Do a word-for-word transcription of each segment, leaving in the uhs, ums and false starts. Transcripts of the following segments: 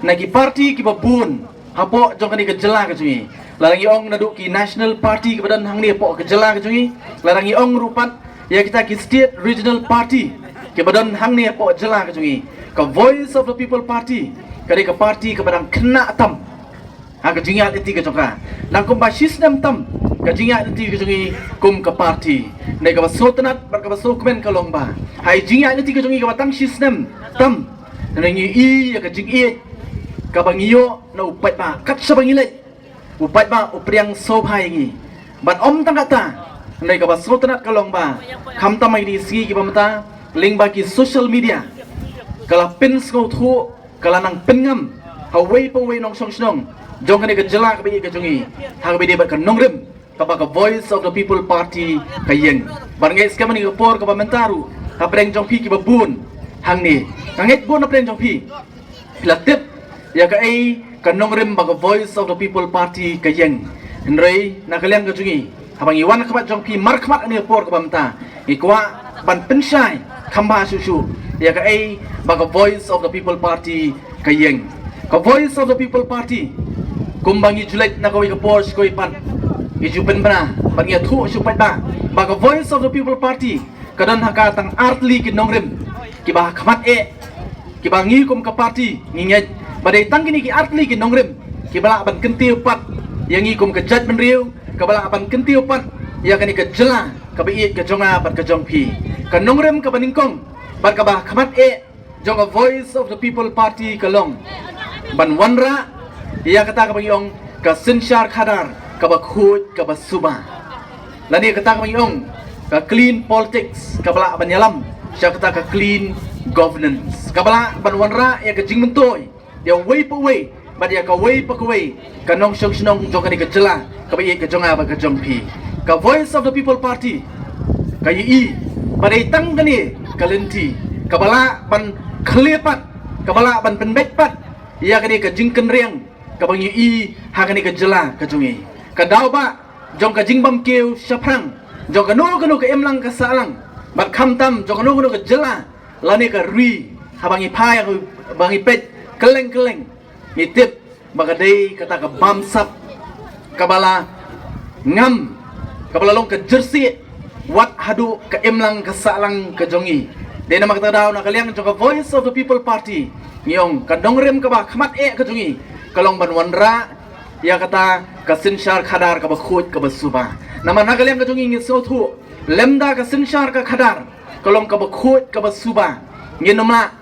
na ki party kiba bun hapoh jong kane ka jylla ka jong ngi. Lada ngi ong naduh ki national party kiba don hangne hapoh ka jylla ka jong ngi, lada ngi ong ruh pat ïa kita ki state regional party kiba don hangne hapoh jylla ka jong ngi, ka Voice of the People Party ka dei ka party kaba dang khynnah tam ha ka jingïaid lynti ka jong ka. Dang kumba shi snem tam ka jingïaid lynti ka jong ngi kum ka party. Hynrei kaba sngewtynnat bad kaba sngewkmen ka long ba ha i jingïaid lynti ka jong ngi kaba tang shi snem tam, hynrei ngi i ïa ka jingïeit kaba ngi ïoh na u paidbah kat shaba ngi leit. U paidbah u pdiang sngewbha ïa ngi. Bad ym tang kata, hynrei kaba sngewtynnat ka long ba khamtam ha kine ki sngi kiba mynta, lyngba ki social media, ka la pynsngewthuh, ka la nang pynngam ha uwei pa uwei nongshong shnong jong kane ka jylla kaba ïeit ka jong ngi, ha kaba ïadei bad ka nongrim kaba ka Voice of the People Party ka ïeng. Bad nga ngeit skhem ha kane ka por kaba mynta ruh, hapdeng jong phi kiba bun hangne, nga ngeit bun hapdeng jong phi phi la tip ïa kaei ka nongrim ba ka Voice of the People Party ka ïeng. Hynrei na ka liang ka jong ngi, haba ngi wan ha khmat jong phi markhmat ha kane ka por kaba mynta, ngi kwah ban pynshai kham bha shuh shuh ïa kaei ba ka Voice of the People Party ka ïeng. Ka Voice of the People Party, kumba ngi ju leit na kawei ka por sha kawei pat, ngi ju pynbna bad ngi ïathuh sha u paidbah ba ka Voice of the People Party ka don ha ka tang artylli ki nongrim kiba ha khmat eh, kiba ngi kum ka party ngi ngeit ba dei tang kine ki artylli ki nongrim kiba lah ban kyntiew pat ïa ngi kum ka jaitbynriew, kaba lah ban kyntiew pat ïa kane ka jylla kaba ïeit ka jong nga bad ka jong phi. Ka nongrim kaba nyngkong bad kaba ha khmat eh jong ka Voice of the People Party ka long ban wanrah ïa kata kaba ngi ong ka synshar khadar kaba khuid kaba suba, lane kata kaba ngi ong ka clean politics kaba lah ban ïalam sha kata ka clean governance, kaba lah ban wanrah ïa ka jingmyntoi ïa uwei pa uwei bad ïa kawei pa kawei ka nongshong shnong jong kane ka jylla kaba ïeit ka jong nga bad ka jong phi. Ka Voice of the People Party ka ïohi ba dei tang kane ka lynti kaba lah ban khlieh pat, kaba lah ban pynbeit pat ïa kane ka jingkynriang kaba ngi ïohi ha kane ka jylla ka jong ngi. Ka daw ba jong ka jingbam kiew shaphrang jong kano kano ka imlang ka sahlang bad khamtam jong kano kano ka jylla lane ka ri, haba ngi phai, ba ngi peit kylleng kylleng, ngi tip ba ka dei kata ka bamsap kaba la ngam, kaba la long ka jersey wat haduh ka imlang ka sahlang ka jong ngi. Dei namar kata daw na ka liang jong ka Voice of the People Party ngi ong ka nongrim kaba khmat eh ka jong ngi ka long ban wanrah ïa kata ka synshar khadar kaba khuid kaba suba. Namar na ka liang ka jong ngi ngi sngewthuh lymda ka synshar ka khadar ka long kaba khuid kaba suba, ngin ym lah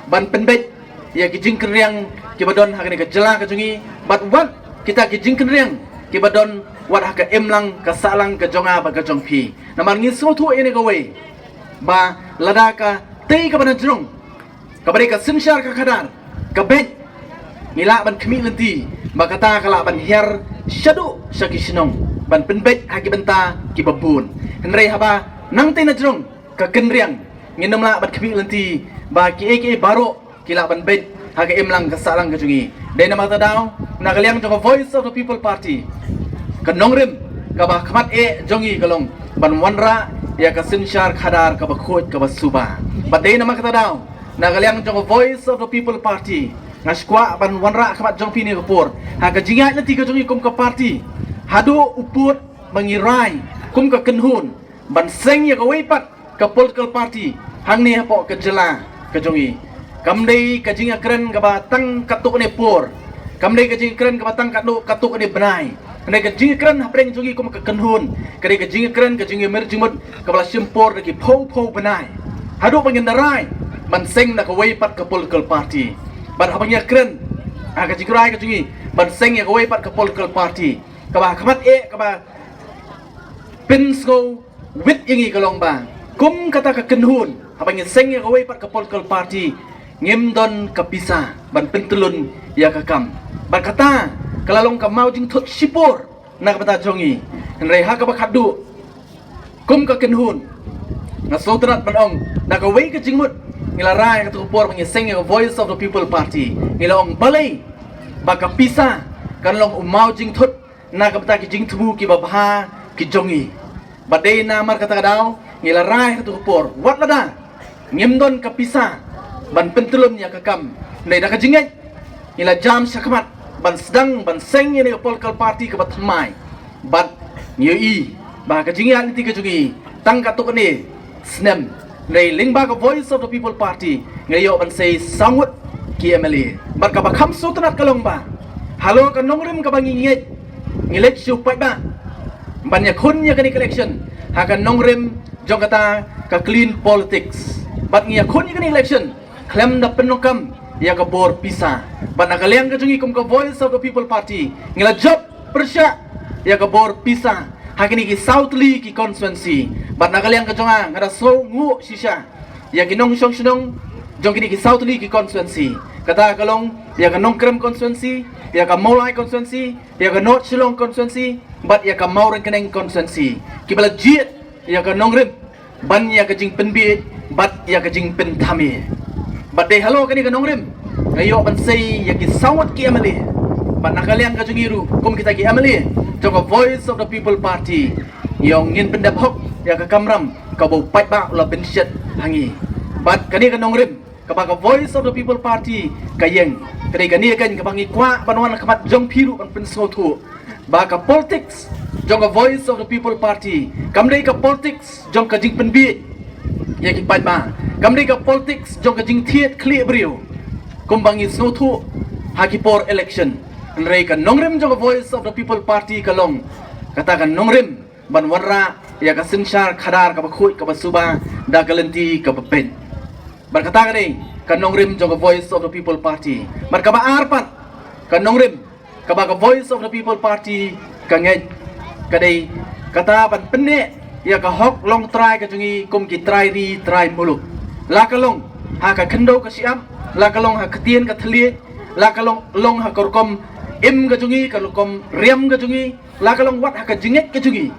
ban pynbeit ïa ki jingkynriang kiba don ha kane ka jylla ka jong ngi bad wat kita ki jingkynriang kiba don wat ha ka imlang ka sahlang ka jong nga bad ka jong phi. Namar ngi sngewthuh ïa kane kawei ba lada ka tei kaba na jrong kaba dei ka synshar ka khadar ka beit, ngi lah ban khmih lynti ba kata ka lah ban hiar shaduh sha ki shnong ban pynbeit ha ki bynta kiba bun. Hynrei haba nangtei na jrong ka kynriang, ngin ym lah ban khmih lynti ba kiei kiei baroh ki lah ban beit ha ka imlang ka sahlang ka jong ngi. Dei namar kata daw na ka liang jong ka Voice of the People Party ka nongrim kaba khmat eh jong ngi ka long ban wanrah ïa ka synshar khadar kaba khuid kaba suba. Bad dei namar kata daw na ka liang jong ka Voice of the People Party nga sngewkwah ban wanrah khmat jong phi ha kane ka por ha ka jingïaid lynti ka jong ngi kum ka party haduh u pud ba ngi rai kum ka kynhun ban seng ïa kawei pat ka political party hangne hapoh ka jylla ka jong ngi. Kam dei ka jingïakren kaba tang katto katne por, kam dei ka jingïakren kaba tang katto katto katne bnai. Hynrei ka jingïakren hapdeng jong ngi kum ka kynhun ka dei ka jingïakren, ka jingïamir jingmut kaba la shim por da ki phew phew bnai haduh ba ngin da rai ban seng na kawei pat ka political party. Bad haba ngi ïakren ha ka jingrai ka jong ngi ban seng ïa kawei pat ka political party, kaba ha khmat eh kaba pynsngewwit ïa ngi ka long ba kum kata ka kynhun haba ngi seng ïa kawei pat ka political party ngim don ka pisa ban pyntyllun ïa ka kam. Bad kata ka la long ka maw jingthut shipor na ka bynta jong ngi. Hynrei ha kaba khatduh kum ka kynhun nga sngewtynnat ban ong na kawei ka jingmut ngi la rai ha kata ka por ba ngi seng ïa ka Voice of the People Party, ngi la ong balei ba ka pisa kan long u maw jingthut na ka bynta ki jingthmu kiba bha ki jong ngi. Bad dei namar kata ka daw ngi la rai ha kata ka por wat lada ngim don ka pisa ban pyntyllun ïa ka kam. Hynrei da ka jingngeit ngi la jam shakhmat ban sdang ban seng ïa kane ka political party kaba thymmai. Bad ngi ïohi ba ka jingïaid lynti ka jong ngi tang katto katne snem, hynrei lyngba ka Voice of the People Party ngi la ïoh ban sei saw ngut ki M L A. Bad kaba kham sngewtynnat ka long ba halor ka nongrim kaba ngi ngeit, ngi leit sha u paidbah ban ïakhun ïa kane ka election ha ka nongrim jong kata ka clean politics. Bad ngi ïakhun ïa kane ka election khlem da pyndonkam ïa ka bor pisa. Bad na ka liang ka jong ngi kum ka Voice of the People Party, ngi la jop pyrshah ïa ka bor pisa ha kine ki saw tylli ki constituency. Bad na ka liang ka jong nga, nga da sngewnguh shisha ïa ki nongshong shnong jong kine ki saw tylli ki constituency. Kata ka long ïa ka Nongkrem constituency, ïa ka Mawlai constituency, ïa ka North Shillong constituency, bad ïa ka Mawryngkneng constituency, kiba la jied ïa ka nongrim ban ïa ka jingpynbiej bad ïa ka jingpynthame. Bad dei halor kane ka nongrim nga ïoh ban sei ïa ki saw ngut ki M L A. Bad na ka liang ka jong ngi ruh kum kita ki M L A jong ka Voice of the People Party, ïoh ngin pyndep hok ïa ka kamram kaba u paidbah u la pynshet ha ngi. Bad kane ka nongrim kaba ka Voice of the People Party ka ïeng, ka dei kane ka kaba ngi kwah ban wan ha khmat jong phi ruh ban pynsngewthuh ba ka politics jong ka Voice of the People Party kam dei ka politics jong ka jingpynbiej ïa ki paidbah, kam dei ka politics jong ka jingthied khlieh briew kumba ngi sngewthuh ha ki por election. Hynrei ka nongrim jong ka Voice of the People Party ka long kata ka nongrim ban wanrah ïa ka synshar khadar kaba khuid kaba suba da ka lynti kaba peit. Bad kata ka dei ka nongrim jong ka Voice of the People Party. Bad kaba ar pat ka nongrim kaba ka Voice of the People Party ka ngeit, ka dei kata ban pynneh ïa ka hok longtrai ka jong ngi kum ki trai ri trai muluk. La ka long ha ka khyndew ka shyiap, la ka long ha ka ktien ka thylliej, la ka long, long ha ka rukom im ka jong ngi, ka rukom riam ka jong ngi, la ka long wat ha ka jingngeit ka jong ngi.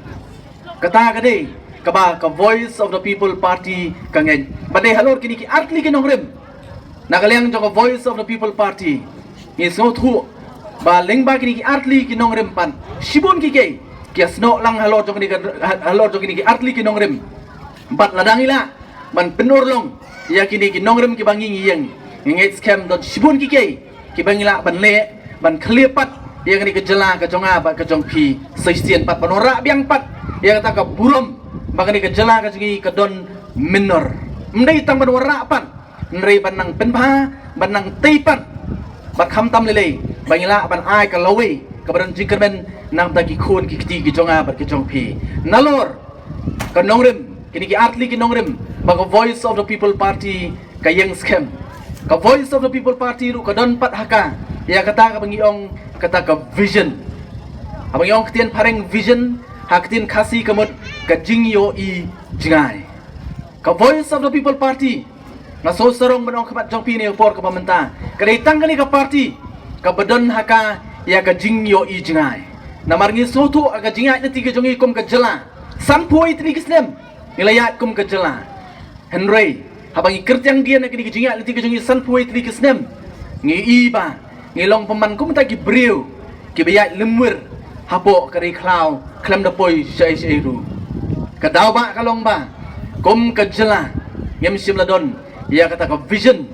Kata ka dei kaba ka Voice of the People Party ka ngeit. Bad dei halor kine ki artylli ki nongrim na ka liang jong ka Voice of the People Party, ngi sngewthuh ba lyngba kine ki artylli ki nongrim pat shibun ki kei ki ïasnoh lang halor jong kine ki, halor jong kine ki artylli ki nongrim. Bad lada ngi lah ban pynurlong ïa kine ki nongrim kiba ngi ngi ïeng, ngi ngeit skhem don shibun ki kei kiba ngi lah ban leh ban khlieh pat ïa kane ka jylla ka jong nga bad ka jong phi, sa shisien pat ban wanrah biang pat ïa kata ka burom ba kane ka jylla ka jong ngi ka don mynnor. Ym dei tang ban wanrah pat, hynrei ban nang pynbha, ban nang tei pat, bad khamtam lei lei ba ngi lah ban ai ka lawei kaba don jingkyrmen na ka bynta ki khun ki kti ki jong nga bad ki jong phi. Nalor ka nongrim, kine ki artylli ki nongrim ba ka Voice of the People Party ka ïeng skhem. Ka Voice of the People Party ruh ka don pat ha ka ïa kata kaba ngi ong kata ka vision. Haba ngi ong ktien phareng vision, ha ktien Khasi ka mut ka jingïohi jngai. Ka Voice of the People Party, nga sngewsarong ban ong khmat jong phi ne por kaba mynta, ka dei tang kane ka party kaba don ha ka ïa ka jingïohi jngai. Namar ngi sngewthuh ha ka jingïaid lynti ka jong ngi kum ka jylla, sanphew tylli ki snem ngi la ïaid kum ka jylla. Hynrei haba ngi kyrtiang dien ha kine ki jingïaid lynti ki jong ngi sanphew tylli ki snem, ngi ïohi ba ngi long pynban kum kita ki briew kiba ïaid lymwir hapoh ka ri khlaw khlem da poi shaei shaei ruh. Ka daw ba ka long ba kum ka jylla ngim shym la don ïa kata ka vision,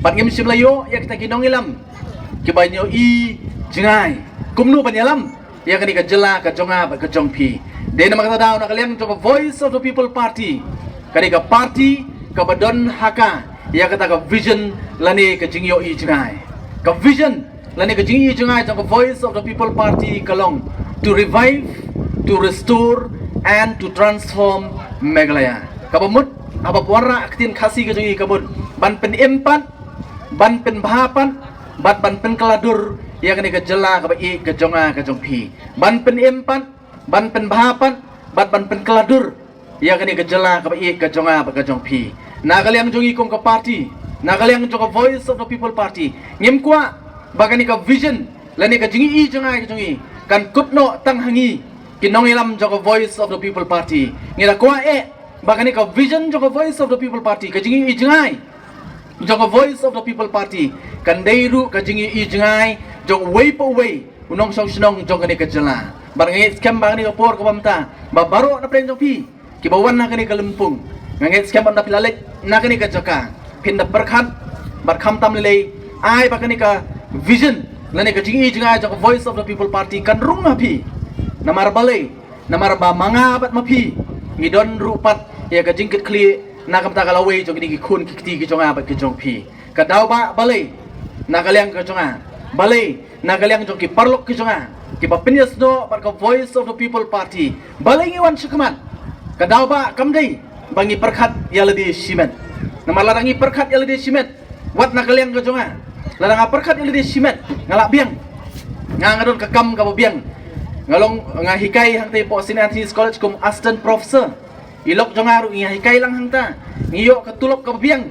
bad ngim shym la ïoh ïa kita ki nongïalam kiba ïohi jngai kumno ban ïalam ïa kane ka jylla ka jong nga bad ka jong phi. Dei namar kata daw na ka liang jong ka Voice of the People Party, ka dei ka party kaba don ha ka ïa kata ka vision lane ka jingïohi jngai. Ka vision lane ka jingïohi jngai jong ka Voice of the People Party ka long to revive, to restore and to transform Meghalaya. Kaba mut haba wanrah ha ktien Khasi ka jong ngi ka mut ban pynim pat, ban pynbha pat, bad ban pynkylla dur ïa kane ka jylla kaba ïeit ka jong nga ka jong phi. Ban pynim pat, ban pynbha pat, bad ban pynkylla dur ïa kane ka jylla kaba ïeit ka jong nga bad ka jong phi. Na ka liang jong ngi kum ka party, na ka liang jong ka Voice of the People Party, ngim kwah ba kane ka vision lane ka jingïohi jngai ka jong ngi kan kut noh tang ha ngi ki nongïalam jong ka Voice of the People Party. Ngi la kwah eh ba kane ka vision jong ka Voice of the People Party, ka jingïohi jngai jong ka Voice of the People Party, kan dei ruh ka jingïohi jngai jong uwei pa uwei u nongshong shnong jong kane ka jylla. Bad nga ngeit skhem ba kane ka por kaba mynta ba baroh na pdeng jong phi kiba wan na kane ka lympung, nga ngeit skhem ba ynda phi la leit na kane ka jaka phin da pyrkhat bad khamtam lei lei, ai ba kane ka vision lane ka jingi jingai jong ka Voice of the People Party kan rung ha phi. Namar balei? Namar ba ma nga bad ma phi ngi don ruh pat ïa ka jingkitkhlieh na ka bynta ka lawei jong kine ki khun ki kti ki jong nga bad ki jong phi. Ka daw ba balei? Na ka liang ka jong nga. Balei? Na ka liang jong ki paralok ki jong nga kiba pynïasnoh bad ka Voice of the People Party. Balei ngi wan shakhmat? Ka daw ba kam dei ba ngi pyrkhat ïa lade shimet. Namar lada ngi pyrkhat ïa lade shimet, wat na ka liang ka jong nga, lada nga pyrkhat ïa lade shimet, nga lah biang. Nga, nga don ka kam kaba biang. Nga long, nga hikai hangta hapoh Saint Anthony's College kum assistant professor. I lok jong nga ruh ngi hikai lang hangta. Ngi ïoh ka tulop kaba biang.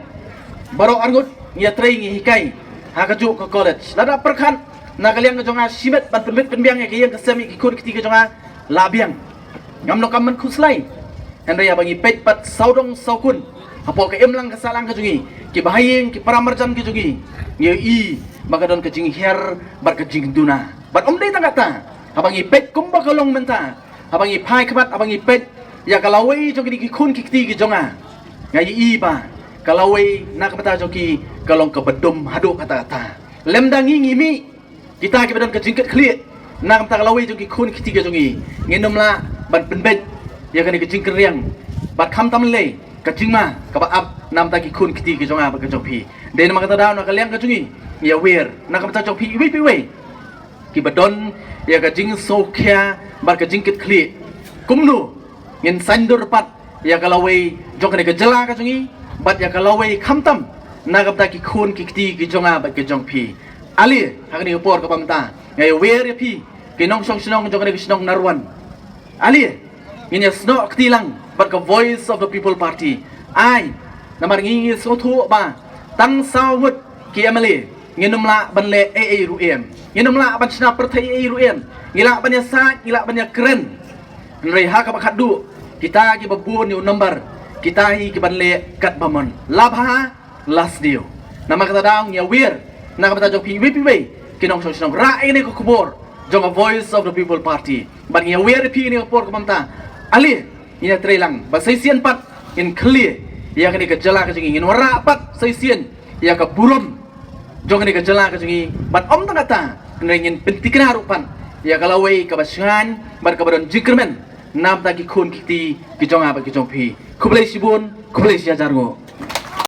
Baroh arngut ngi ïatrei ngi hikai ha kajuh ka college. Lada pyrkhat na ka liang ka jong nga shimet ban pynbit pynbiang ïa ka ïing ka sem ïa ki khun ki kti ka jong nga, lah biang. Ngam donkam ban khuslai. Hynrei haba ngi peit pat sawdong sawkun hapoh ka imlang ka sahlang ka jong ngi, ki bahaïing, ki paramarjan ki jong ngi, ngi ïohi ba ka don ka jinghiar bad ka jingduna. Bad ym dei tang katta, haba ngi peit kumba ka long mynta, haba ngi phai khmat, haba ngi peit ïa ka lawei jong kine ki khun ki kti ki jong nga, nga ïohi ba ka lawei na ka bynta jong ki ka long kaba dum haduh katta katta. Lymda ngi ngi mih, kita kiba don ka jingkitkhlieh na ka bynta ka lawei jong ki khun ki kti ki jong ngi, ngin ym lah ban pynbeit ïa kane ka jingkyrriang bad khamtam lei ka jingma kaba ap na ka bynta ki khun ki kti ki jong nga bad ki jong phi. Dei namar kata daw na ka liang ka jong ngi, ngi aware na ka bynta jong phi iwei pa iwei kiba don ïa ka jingsngewkhia bad ka jingkitkhlieh. Kumno ngin saiñdur pat ïa ka lawei jong kane ka jylla ka jong ngi bad ïa ka lawei khamtam na ka bynta ki khun ki kti ki jong nga bad ki jong phi. Ale ha kane ka por kaba mynta, nga ïawer ïa phi ki nongshong shnong jong kane ka shnong Narwan. Ale ngin ïasnoh kti lang bad ka Voice of the People Party. Ai, namar ngi ngi sngewthuh ba tang saw ngut ki M L A ngin ym lah ban leh ei ei ruh em. Ngin ym lah ban shna pyrthei ei ei ruh em. Ngi lah ban ïasaid, ngi lah ban ïakren. Hynrei ha kaba khatduh, kita kiba bun ïa u number, kita hi kiban leh katba mon. La bha la sniew. Namar kata daw ngi aware na ka bynta jong phi iwei pa iwei ki nongshong shnong, rah ïa kane ka khubor jong ka Voice of the People Party. Bad ngi aware ïa phi ïa kane ka por kaba mynta. Ale ngin ïatrei lang ba sa shisien pat ngin khlieh ïa kane ka jylla ka jong ngi, ngin wanrah pat sa shisien ïa ka burom jong kane ka jylla ka jong ngi. Bad ym tang katta, hynrei ngin pyntikna ruh pat ïa ka lawei kaba shngaiñ bad kaba don jingkyrmen na bynta ki khun ki kti ki jong nga bad ki jong phi. Khublei shibun, khublei shihajar nguh.